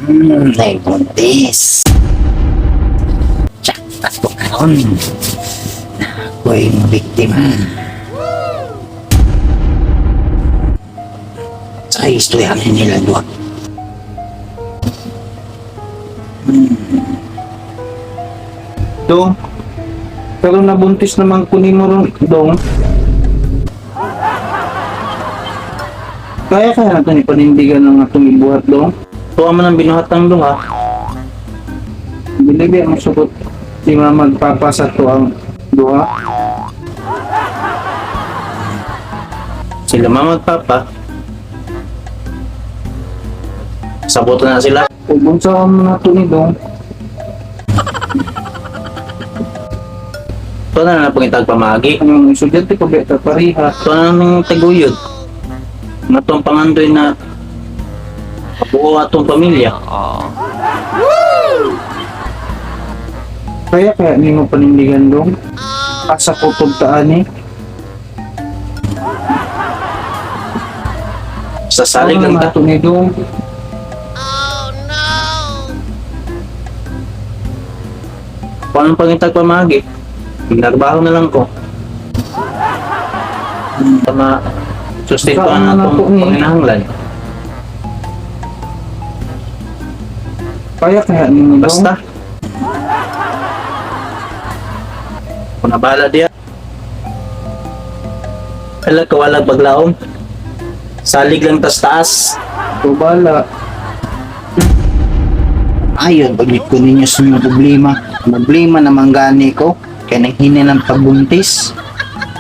Naibuntis. Jackpot ko karon na ako'y biktima sa istoryahan nila doon. Dong, pero nabuntis naman kunin mo ron, Dong. Kaya natin ipanindigan ng atong ibuhat, Dong. Tuwa man ang binuhatang, Dong, ha? Bilibi ang sugot si mama magpapa sa tuang duha. Sila mama at papa. Sabotan na sila. Ubunsa mo na ito ni Dong. Ito na na pangitag pamagi. Ang estudyante ko beta pariha. Ito na nang taguyod. Matong pangandoy na kabuo atong pamilya. Kaya ni mo panindigan, Dong. Asa ko tugtaan ni. Sasalig lang ta. Ito ni Dong. Kung anong pangitag pamagi, pinagbaho na lang ko. Tama, sustituan na itong panginahanglan. Kaya ni mo, Dong. Basta. Kung nabala diya. Alam ka walang paglaom. Salig lang tas taas. Tubala. Ayon, paglit ko ninyo sa mga problema. Problema naman gani ko. Kaya nanghina ng pagbuntis.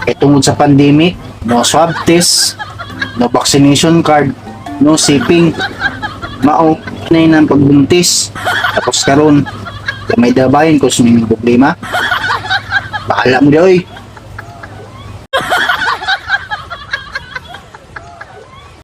Kaya tungod sa pandemic, no swab test, no vaccination card, no shipping. Mao na yun ang pagbuntis. Tapos karon, may dabayan ko sa mga problema. Bahala mo di oy.